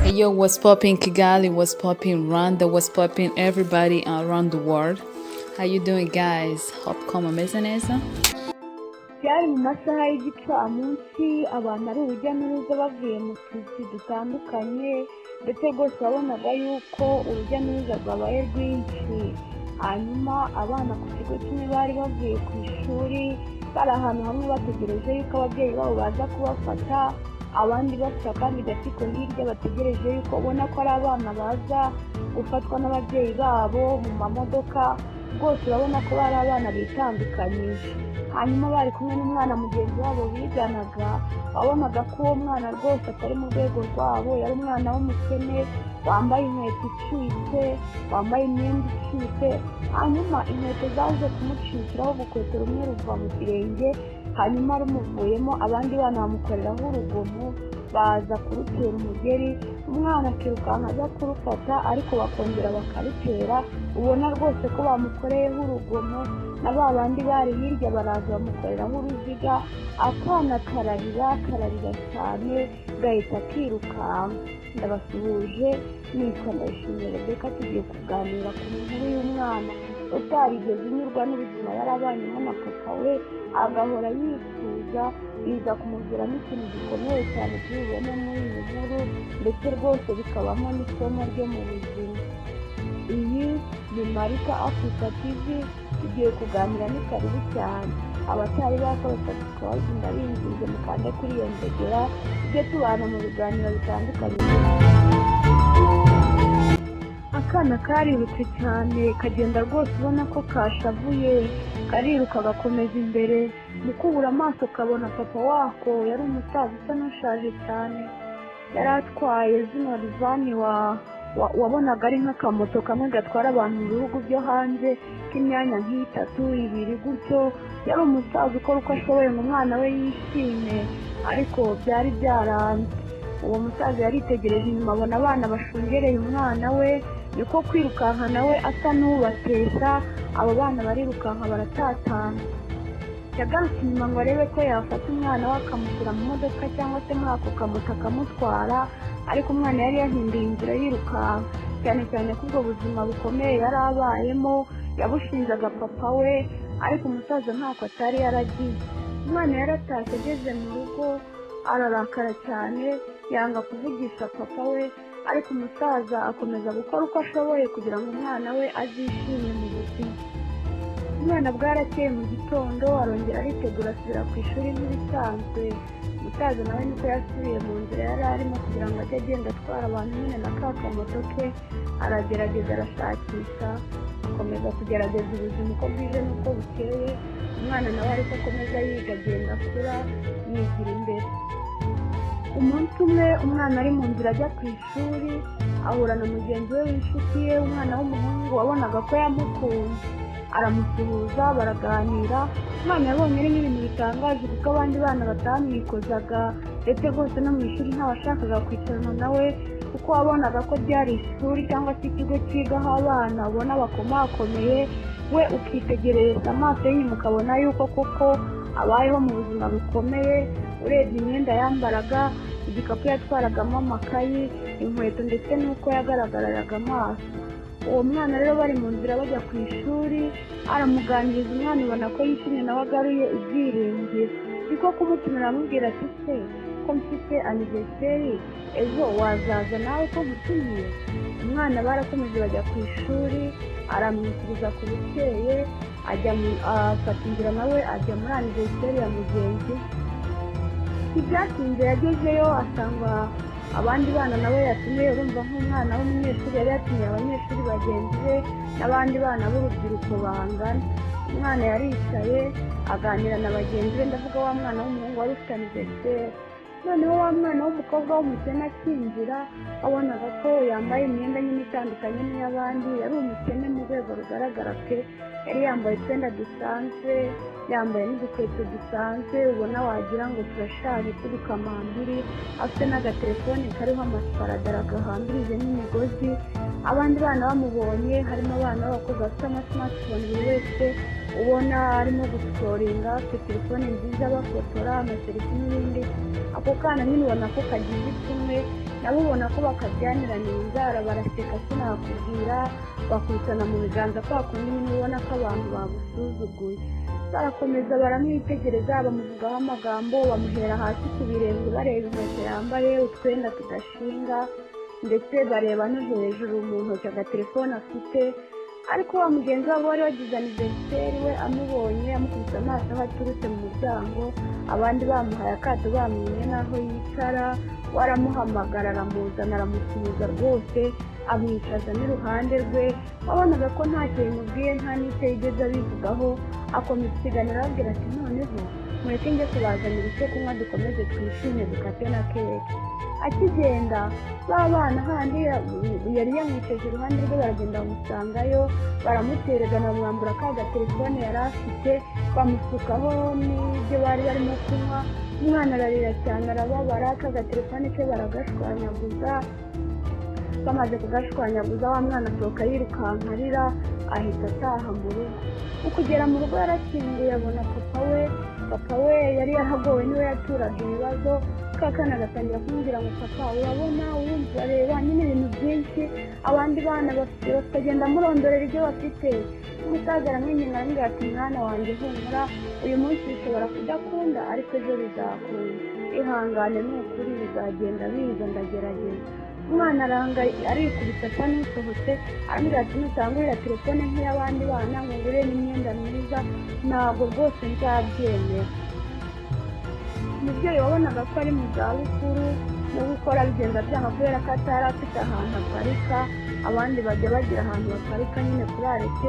Yo, what's popping Kigali? What's popping Rwanda? What's popping everybody around the world? How you doing, guys? Hope ko mumeze neza. Byari mu masaha y'igicamunsi, abantu ari urujya n'uruza bavuye mu tuzi dutandukanye, ndetse rwose wabonaga yuko urujya n'uruza rwabaye rwinshi. Hanyuma abana ku kigo kimwe bari bavuye ku ishuri, bari ahantu hamwe bategereje yuko ababyeyi babo baza kubafata, abandi bafite akandi gatsiko hirya bategereje yuko ubona ko ari abana baza gufatwa n'ababyeyi babo mu mamodoka. Rwose urabona ko bari abana bitandukanyije. Hanyuma bari kumwe n'umwana mugenzi wabo biganaga, wabonaga ko uwo mwana rwose atari mu rwego rwabo. Yari umwana w'umukene wambaye inkweto icitse, wambaye imyenda icitse. Hanyuma inkweto zaje kumucikiraho, urukweto rumwe ruva mu kirenge. Hanyuma rumuvuyemo, abandi bana bamukoreraho urugomo, baza kurutera umugeri. Umwana akirukanka ajya kurufata, ariko bakongera bakarutera. Ubona rwose ko bamukoreyeho urugomo, na ba bandi bari hirya baraza bamukoreraho uruziga. Akana kararira, kararira cyane, gahita kirukanka. Ndabasuhuje, nitwa Ndayishimiye Rebecca. Tugiye kuganira ku nkuru y'umwana utarigeze unyurwa n'ubuzima yari abanyemo na papa we, agahora yifuza, biza kumuviramo ikintu gikomeye cyane tubibone muri iyi nkuru, ndetse rwose bikabamo n'isomo ryo mu buzima. Iyi ni Marika Africa TV, tugiye kuganira, ni karibu cyane. Abatari bakora subscribe, ndabinginze mukande kuri iyo nzogera, tujye tubana mu biganiro bitandukanye. Akana karirutse cyane, kagenda rwose ubona ko kashavuye, kariruka gakomeza imbere. Mu kubura amaso kabona papa wako, yari umusaza usa n'ushaje cyane, yari atwaye zino rivani wabonaga ari nk'akamoto kamwe gatwara abantu mu bihugu byo hanze, k'imyanya nk'itatu, ibiri gutyo. Yari umusaza ukora uko ashoboye ngo umwana we yishime, ariko byari byaranze. Uwo musaza yaritegereje inyuma, abona abana bashungereye umwana we, niko kwirukanka nawe asa n'ubatesha. Abo bana barirukanka baratatana. Yagarutse inyuma ngo arebe ko yafata umwana we akamushyira mu modoka cyangwa se muri ako kamoto akamutwara, ariko umwana yari yahinduye inzira yirukanka cyane cyane ko ubwo buzima bukomeye yari abayemo yabushinjaga papa we, ariko umusaza ntako atari yaragize. Umwana yaratashye, ageze mu rugo ararakara cyane, yanga kuvugisha papa we, ariko umusaza akomeza gukora uko ashoboye kugira ngo umwana we azishime mu buzima. Umwana bwarakeye mu gitondo, arongera aritegura, asubira ku ishuri nk'ibisanzwe. Umusaza nawe niko yasubiye mu nzira yari arimo kugira ngo ajye agenda atwara abantu nyine na ka kamoto ke. Aragerageza, arashakisha, akomeza kugerageza ubuzima uko bwije n'uko bukeye. Umwana nawe ariko akomeza yiga, agenda akura, yigira imbere. Umunsi umwe umwana ari mu nzira ajya ku ishuri, ahura na mugenzi we w'inshuti ye, umwana w'umuhungu wabonaga ko yamukunze. Aramusuhuza, baraganira. Umwana yabonye ari nk'ibintu bitangaje, kuko abandi bana batamwikozaga, ndetse rwose no mu ishuri ntawashakaga kwicarana nawe, kuko wabonaga ko ryari ishuri cyangwa se ikigo cyigaho abana ubona bakomakomeye. We ukitegereza amaso y'inyuma, ukabona yuko koko abayeho mu buzima bukomeye. Urebye imyenda yambaraga, igikapu yatwaragamo amakayi, inkweto, ndetse n'uko yagaragararaga amaso. Uwo mwana rero bari mu nzira bajya ku ishuri, aramuganiriza. Umwana ubona ko yishimye, nawe agaruye ibyiringiro, niko kumutumira, aramubwira ati: "Se ko mfite anniversaire ejo, wazaza nawe ko ngutumiye?" Umwana barakomeje bajya ku ishuri, aramwishyuriza ku bukeye, ajya afata inzira nawe ajya muri anniversaire ya mugenzi we. Ntibyatinze yagezeyo, asanga abandi bana nawe yatumiye. Urumva nk'umwana w'umunyeshuri yari yatumiye abanyeshuri bagenzi be n'abandi bana b'urubyiruko bangana. Umwana yaricaye, aganira na bagenzi be, ndavuga wa mwana w'umuhungu wari ufite anniversaire. Noneho wa mwana w'umukobwa w'umukene akinjira, wabonaga ko yambaye imyenda nyine itandukanye n'iy'abandi, yari umukene mu rwego rugaragara pe. Yari yambaye utwenda dusanzwe, yambaye n'udukweto dusanzwe, ubona wagira ngo turashaje tw'udukamambiri, afite n'agatelefone kariho amasaradara gahambirije n'imigozi. Abandi bana bamubonye, harimo abana b'abakobwa bafite amasmartphone, buri wese ubona arimo guscrollinga, afite telefone nziza, bafotora amaselfie n'ibindi. Ako kana nyine ubona ko kagize ipfunwe. Nabo ubona ko bakabyaniraniye inzara, baraseka sinakubwira, bakubitana mu biganza kwa kundi nyine ubona ko abantu bagusuzuguye. Barakomeza baramwitegereza, bamuvugaho amagambo, bamuhera hasi ku birenge bareba inkweto yambaye, utwenda tudashinga, ndetse bareba no hejuru mu ntoki agatelefone afite. Ariko wa mugenzi wabo wari wagize anniversaire we amubonye, amukubise amaso aho aturutse mu muryango, abandi bamuhaye akato, bamwimye n'aho yicara, we aramuhamagara, aramuzana, aramusuhuza rwose, amwicaza n'iruhande rwe. Wabonaga ko ntacyo bimubwiye, nta n'icyo yigeze abivugaho. Akomeza ikiganiro arababwira ati: "Noneho mureke njye kubazanira icyo kunywa, dukomeze twishime, dukate na keke." Akigenda, ba bana handi yari yamwicaje iruhande rwe baragenda bamusangayo, baramutererana, bamwambura ka gatelefone yari afite, bamusukaho n'ibyo bari barimo kunywa. Umwana ararira cyane, arababara, ka gatelefone ke baragashwanyaguza. Bamaze kugashwanyaguza, wa mwana asohoka yirukanka arira, ahita ataha mu rugo. Mu kugera mu rugo yarakinguye, abona papa we. Papa we yari yaragowe, niwe yaturaga ibibazo. Ka kana gatangira kumubwira ngo: "Papa, urabona, urumva, reba nyine ibintu byinshi abandi bana bafite." Bakagenda amurondorera ibyo bafite. Umusaza aramwinginga, aramubwira ati: "Mwana wanjye, humura, uyu munsi bishobora kudakunda ariko ejo bizakunda. Ihangane, ni ukuri bizagenda biza, ndagerageza." Umwana aranga, arikubita asa n'usohotse, aramubwira ati: "Nutangurira telefone nk'iy'abandi bana, ngo ngure n'imyenda myiza, ntabwo rwose nzabyemera." Umubyeyi wabonaga ko ari mu zabukuru, no gukora bigenda byanga kubera ko atari afite ahantu aparika. Abandi bajya bagira ahantu baparika nyine kuri arrêt,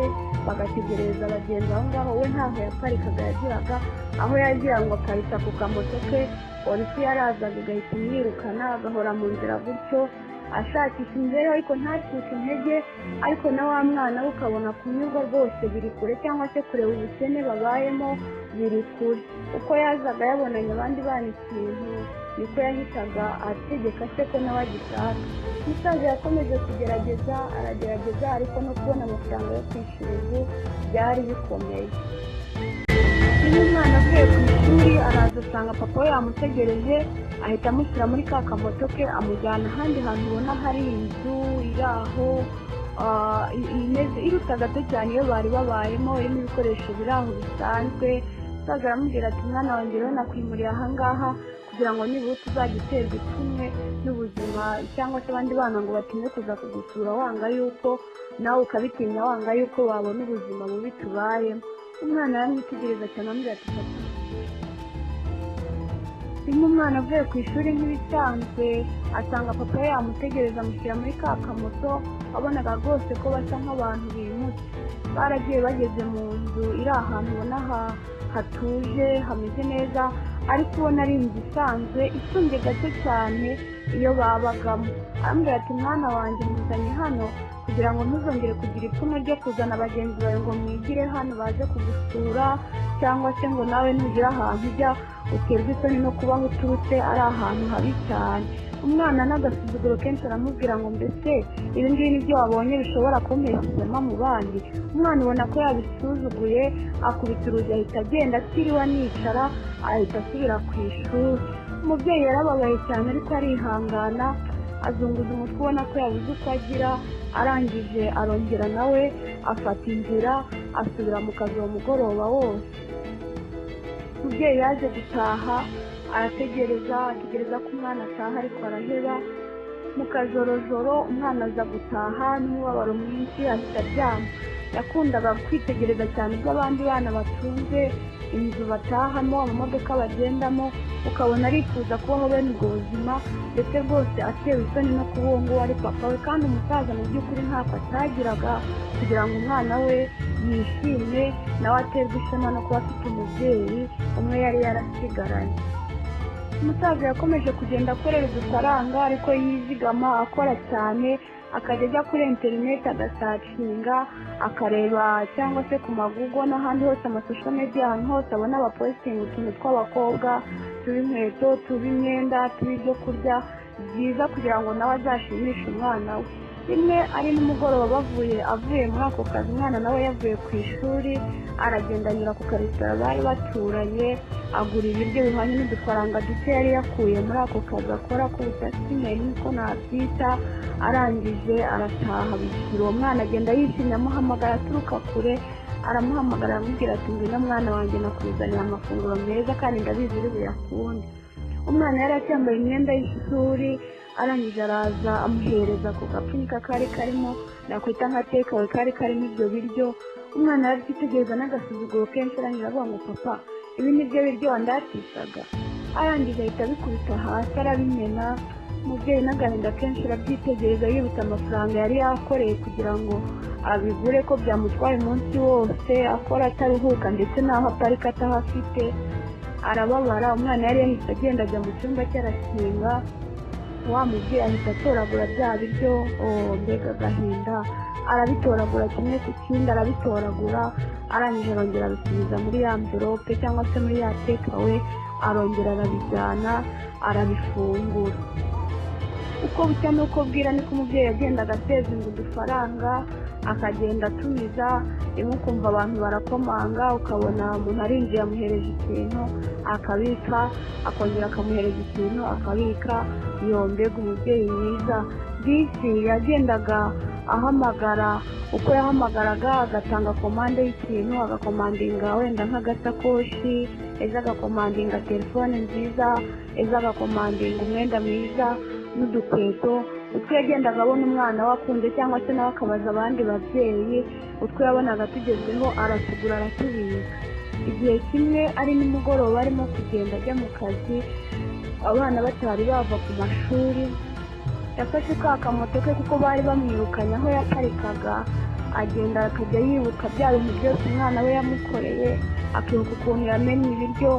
bagategereza abagenzi aho ngaho. We ntaho yaparikaga yagiraga, aho yagira ngo aparika ku kamoto ke, polisi yarazaga igahita imwirukana, agahora mu nzira gutyo ashakisha imibereho, ariko ntacike intege. Ariko na wa mwana we ukabona kunyurwa rwose biri kure, cyangwa se kureba ubukene babayemo biri kure. Uko yazaga yabonanye abandi bana ikintu, niko yahitaga ategeka se ko nawe agishaka. Umusaza yakomeje kugerageza, aragerageza, ariko no kubona amafaranga yo kwishyura inzu byari bikomeye. Niba umwana avuye ku ishuri, araza asanga papa we yamutegereje, ahita amushyira muri ka kamoto ke, amujyana ahandi hantu ubona hari inzu iri aho, imeze iruta gato cyane iyo bari babayemo, irimo ibikoresho biri aho bisanzwe. Umusaza aramubwira ati: "Mwana wanjye, rero nakwimuriye ahangaha kugira ngo nibura utazajya uterwa ipfunwe n'ubuzima, cyangwa se abandi bana ngo batinye kuza kugusura, wanga yuko nawe ukabitinya, wanga yuko babona ubuzima bubi tubayemo." Umwana aramwitegereza cyane, amubwira ati: "Papa." Rimwe umwana avuye ku ishuri nk'ibisanzwe, asanga papa we yamutegereza, amushyira muri ka kamoto. Wabonaga rwose ko basa nk'abantu bimutse. Baragiye, bageze mu nzu iri ahantu ubona hatuje, hameze neza, ariko ubona ari inzu isanzwe isumbye gato cyane iyo babagamo. Arambwira ati: "Mwana wanjye, nkuzanye hano kugira ngo ntuzongere kugira ipfunwe ryo kuzana bagenzi bawe ngo mwigire hano baze kugusura, cyangwa se ngo nawe nugira ahantu ujya uterwe isoni no kuba aho uturutse ari ahantu habi cyane." Umwana n'agasuzuguro kenshi aramubwira ngo: "Mbese ibi ngibi nibyo wabonye bishobora kumpesha ishema mu bandi?" Umwana ubona ko yabisuzuguye, akubita urugi, ahita agenda atiriwe anicara, ahita asubira ku ishuri. Umubyeyi yarababaye cyane, ariko arihangana, azunguza umutwe, ubona ko yabuze uko agira. Arangije arongera nawe afata inzira, asubira mu kazi. Uwo mugoroba wose umubyeyi yaje gutaha, arategereza, ategereza ko umwana ataha, ariko araheba. Mu kajorojoro umwana aza gutaha n'umubabaro mwinshi, ahita aryama. Yakundaga kwitegereza cyane ibyo abandi bana batunze, inzu batahamo, amamodoka bagendamo, ukabona arifuza kubaho bene ubwo buzima, ndetse rwose atewe isoni no kuba uwo nguwo ari papa we. Kandi umusaza mu by'ukuri ntako atagiraga kugira ngo umwana we yishime, nawe aterwe ishema no kuba afite umubyeyi umwe yari yarasigaranye. Umusaza yakomeje kugenda akorera udufaranga, ariko yizigama, akora cyane, akajya ajya kuri interineti agasearchinga, akareba, cyangwa se ku ma Google n'ahandi hose, ama social media, ahantu hose abona abapostinga utuntu tw'abakobwa, tuba inkweto, tuba imyenda, tuba ibyo kurya byiza, kugira ngo nawe azashimishe umwana we. Rimwe ari nimugoroba bavuye, avuye muri ako kazi, umwana nawe yavuye ku ishuri, aragenda anyura ku karesitora bari baturanye, agura ibiryo bihwanye n'udufaranga duke yari yakuye muri ako kazi akora k'ubutasimeri niko nabyita. Arangije arataha, bishyura uwo mwana, agenda yishimye, amuhamagara aturuka kure. Aramuhamagara, aramubwira ati: "Ngwino mwana wanjye, nakuzaniye amafunguro meza kandi ndabizi uri buyakunde." Umwana yari acyambaye imyenda y'ishuri. Arangije araza, amuhereza ku gapfunyika kari karimo, nakwita nka takeaway, kari karimo ibyo biryo. Umwana yarabyitegereza n'agasuzuguro kenshi. Arangije avuga ngo: "Papa, ibi ni byo biryo wandatisaga?" Arangije ahita abikubita hasi, arabimena. Umubyeyi n'agahinda kenshi arabyitegereza, yibutsa amafaranga yari yakoreye kugira ngo abigure, ko byamutwaye umunsi wose akora ataruhuka, ndetse n'aho aparika atahafite. Arababara. Umwana yari yahise agenda, ajya mu cyumba cye, arakinga. Wa mubyeyi ahita atoragura bya biryo. Oh, mbega agahinda! Arabitoragura kimwe ku kindi, arabitoragura, arangije arongera abisubiza muri ya enveloppe cyangwa se muri ya takeaway, arongera arabijyana, arabifungura. Uko bucya n'uko bwira niko umubyeyi yagendaga asevinga udufaranga, akagenda atumiza. Rimwe ukumva abantu barakomanga, ukabona umuntu arinjiye amuhereje ikintu, akabika, akongera akamuhereza ikintu, akabika. Yo, mbega umubyeyi mwiza! Bisi yagendaga ahamagara, uko yahamagaraga agatanga komande y'ikintu, agakomandinga wenda nk'agasakoshi, ejo agakomandinga telefone nziza, ejo agakomandinga umwenda mwiza n'udukweto. Utwo yagendaga abona umwana we akunze, cyangwa se nawe akabaza abandi babyeyi, utwo yabonaga tugezweho aratugura, aratubika. Igihe kimwe ari nimugoroba, arimo kugenda ajya mu kazi, abana batari bava ku mashuri, yafashe ka kamoto ke kuko bari bamwirukanye aho yaparikaga. Agenda akajya yibuka bya bintu byose umwana we yamukoreye, akibuka ukuntu yamennye ibiryo,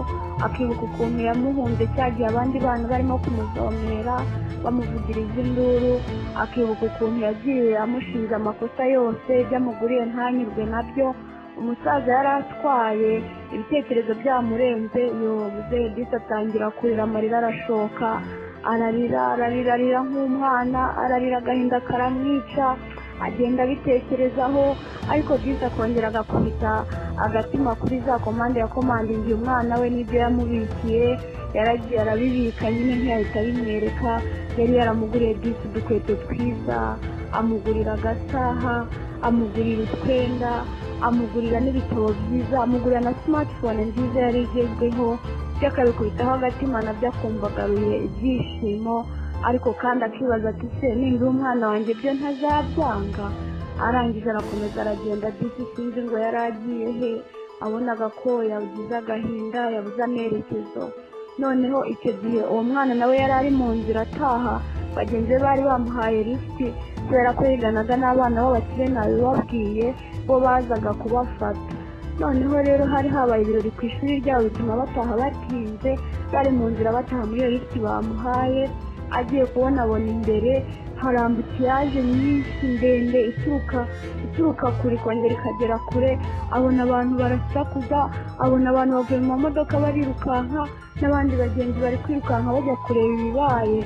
akibuka ukuntu yamuhunze cya gihe abandi bana barimo kumuzomera bamuvugiriza induru, akibuka ukuntu yagiye amushinja amakosa yose, ibyo amuguriye ntanyurwe nabyo. Umusaza yari atwaye, ibitekerezo byamurenze. Yo, muzehe disi atangira kurira, amarira arashoka, ararira, ararira, arira nk'umwana, ararira, agahinda karamwica. Agenda abitekerezaho, ariko disi akongera agakubita agatima kuri za komande yakomandingiye umwana we n'ibyo yamubikiye. Yaragiye arabibika nyine, ntiyahita abimwereka. Yari yaramuguriye disi udukweto twiza, amugurira agasaha, amugurira utwenda, amugurira n'ibitabo byiza, amugurira na smartphone nziza yari igezweho. Byo akabikubitaho agatima, nabyo akumva agaruye ibyishimo. Ariko kandi akibaza ati: "Se nimba umwana wanjye byo ntazabyanga?" Arangije arakomeza aragenda. Disi sinzi ngo yari agiye he, abonaga ko yagize agahinda, yabuze amerekezo. Noneho icyo gihe uwo mwana nawe yari ari mu nzira ataha. Bagenzi be bari bamuhaye lifuti kubera ko yiganaga n'abana b'abakire, nabibabwiye, bo bazaga kubafata. Noneho rero hari habaye ibirori ku ishuri ryabo, bituma bataha batinze. Bari mu nzira bataha muri iyo lifuti bamuhaye, agiye kubona abona imbere hari embouteillage nyinshi ndende ituruka kure ikongera ikagera kure. Abona abantu barasakuza, abona abantu bavuye mu mamodoka barirukanka, n'abandi bagenzi bari kwirukanka bajya kureba ibibaye.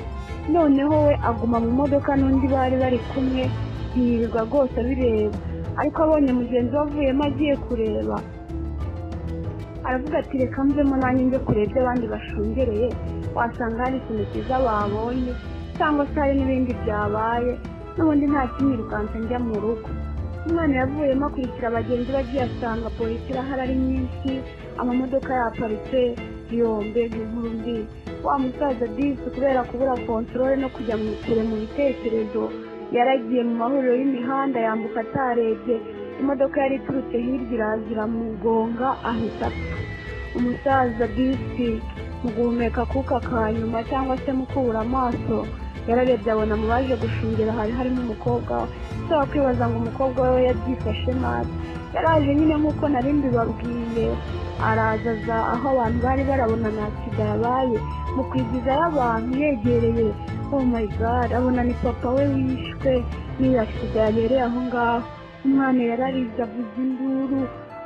Noneho we aguma mu modoka n'undi bari bari kumwe, ntiyirirwa rwose abireba. Ariko abonye mugenzi we avuyemo agiye kureba, aravuga ati: "Reka mvemo nanjye njye kureba ibyo abandi bashungereye, wasanga hari ikintu cyiza babonye cyangwa se hari n'ibindi byabaye, n'ubundi nta kinyirukansa njya mu rugo." Umwana yavuyemo akurikira bagenzi be, agiye asanga polisi irahari ari nyinshi, amamodoka yaparitse. Yo, mbega inkuru mbi! Wa musaza disi, kubera kubura contrôle no kujya kure mu bitekerezo, yaragiye mu mahuriro y'imihanda, yambuka atarebye. Imodoka yari iturutse hirya iraza iramugonga, ahita apfa. Umusaza disi mu guhumeka akuka ka nyuma cyangwa se mu kubura amaso, yararebye abona mu baje gushungera hari harimo umukobwa we. Ushobora kwibaza ngo umukobwa we yabyifashe nabi. Yaraje nyine nk'uko nari mbibabwiye, araza aza aho abantu bari, barabona nta sida yabaye. Mu kwigizayo abantu yegereye, oh my God, abona ni papa we wishwe n'iyo sida yabereye aho ngaho. Umwana yararize, avuza induru,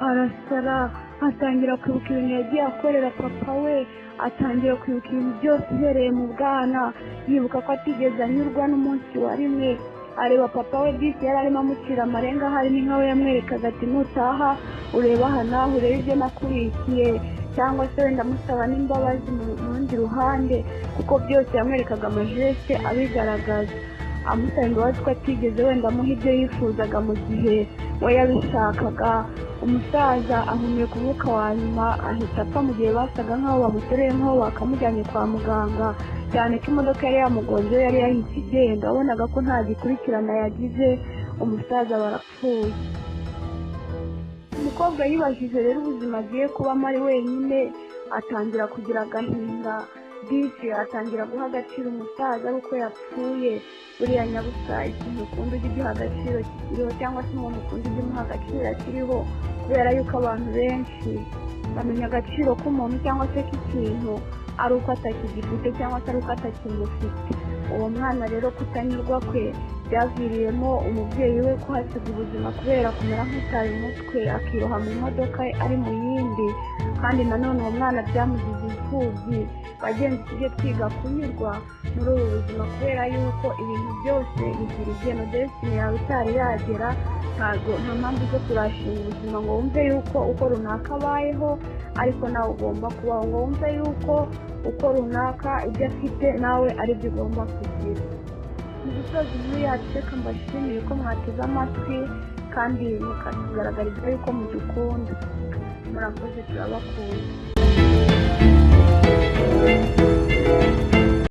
arasara, atangira kwibuka ibintu yagiye akorera papa we, atangira kwibuka ibintu byose uhereye mu bwana, yibuka ko atigeze anyurwa n'umunsi wa rimwe. Areba papa we, disi yari arimo amucira amarenga, ahari ni nkawe yamwerekaga ati: "Nutaha ureba aha naho, urebe ibyo nakurikiye," cyangwa se wenda amusaba n'imbabazi mu rundi ruhande, kuko byose yamwerekaga amageste abigaragaza, amusaba imbabazi ko atigeze wenda amuha ibyo yifuzaga mu gihe we yabishakaga. Umusaza ahumeka umwuka wa nyuma, ahita apfa mu gihe basaga nk'aho bamuteruye, nk'aho bakamujyanye kwa muganga, cyane ko imodoka yari yamugonze yari yahise igenda. Wabonaga ko nta gikurikirana yagize. Umusaza barapfuye. Umukobwa yibajije rero ubuzima agiye kubamo ari wenyine, atangira kugira agahinda. Disi atangira guha agaciro umusaza ari uko yapfuye. Buriya nyabusa, ikintu ukunda ujye ugiha agaciro kikiriho, cyangwa se umuntu ukunda ujye umuha agaciro akiriho, kubera yuko abantu benshi bamenya agaciro k'umuntu cyangwa se k'ikintu ari uko atakigifite cyangwa se ari uko atakimufite. Uwo mwana rero, kutanyurwa kwe byaviriyemo umubyeyi we kuhasiga ubuzima kubera kumera nk'utaye umutwe, akiroha mu modoka ari mu yindi. Kandi nanone uwo mwana byamugize imfubyi. Bagenzi, tujye twiga kunyurwa muri ubu buzima, kubera yuko ibintu byose bigira igeno. Destiny yawe itari yagera, ntabwo nta mpamvu zo kurashinga ubuzima ngo wumve yuko uko runaka abayeho ariko nawe ugomba kubaho, ngo wumve yuko uko runaka ibyo afite nawe aribyo ugomba kugira. Mu gusoza inkuru yacu, reka mbashimire ko mwateze amatwi kandi mukatugaragariza yuko mudukunda. Murakoze, turabakunda.